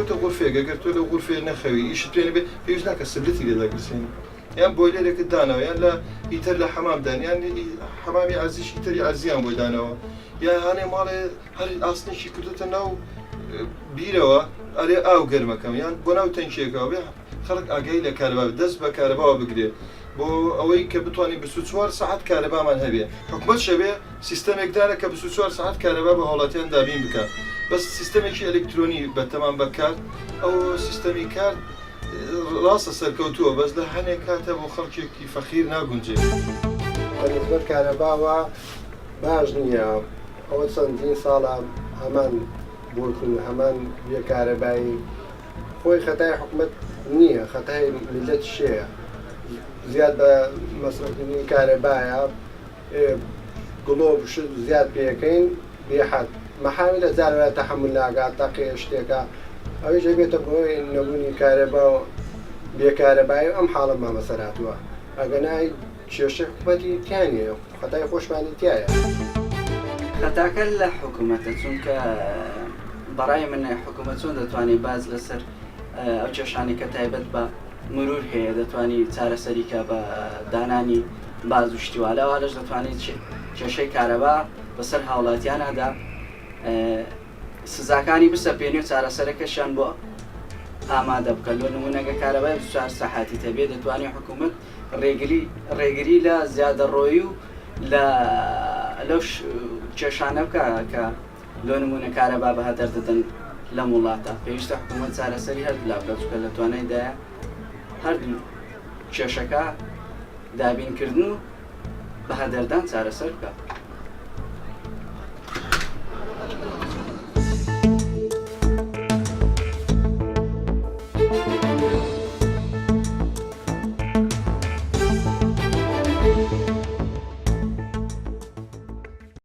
کردووەتە غورفەیەک، ئەگەر تۆ لەو غورفەیە نەخەوی، ئیشت پێ نەبێ، پێویست ناکا سبلتی لێ داگرسێنی. یان بۆیلەرێکت داناوە، یان لە heater لە حەمام دان، یان حەمامی عەرزیش heater ی عەرزیان بۆ داناوە، یا هەنێ ماڵێ هەر ئاسنێکی کردووەتە ناو بیرەوە، ئەرێ ئاو گەرمەکەم، یان بۆ ناو تەنکییەکەوە بێ خەڵک ئاگای لە کارەبا بێت، دەست بە کارەباوە بگرێ بۆ ئەوەی کە بتوانین 24 سەعات کارەبامان هەبێ. حکومەتش ئەبێ سیستەمێک دانە کە 24 سەعات کارەبا بە هاوڵاتیان دابین بکا، بەس سیستەمێکی ئەلکترۆنی بە تەمام بە کارت، ئەو سیستەمی کارت ڕاستە سەرکەوتووە بەس لە هەنێ کاتە بۆ خەڵکێکی فەقیر ناگونجێ. بە نیسبەت کارەباوە باش نییە ئەوە چەندین ساڵە هەمان بۆچون هەمان بێ کارەبایی خۆی خەتای حکومەت نییە خەتای میلەت شەیە زیاد بە مەسرەفکردنی کارەبایە گڵۆپ شت زیاد پێەکەین بێحەد مەحاویلە جار وایە تەحەمول ناکات تەقێ شتێکە ئەویش ئەبێتە بەهۆی نەبوونی کارەبا و بێ کارەبایی و ئەم حاڵەمان بەسەر هاتووە ئەگەنا کێشەی حکومەتی تیا نییە خەتای خۆشمانی تیایە. خەتاکە لە حکومەتە چونکە بەڕای من حکومەت چۆن دەتوانێت باز لەسەر ئەو کێشانەی کە تایبەت بە مرور هەیە دەتوانی چارەسەری کە بە دانانی باز و شتی وا لەوانەش دەتوانێت کێشەی کارەبا بەسەر هاوڵاتیانادا سزاکانی بسەپێنی و چارەسەرەکەشیان بۆ ئامادە بکە لۆ نمونەگە کارەبای 24 سەحاتی تەبێ دەتوانێت حکوومەت ڕێگری ڕێگری لە زیادەڕۆیی و لە لەو کێشانە بکە کە لۆ نموونە کارەبا بە هەدەر دەدەن لەم وڵاتە، پێویستە حکوومەت چارەسەری هەردوولا بکات، چونکە لە توانایدایە هەردوو کێشەکە دابینکردن و بەهەدەردان چارەسەر بکات.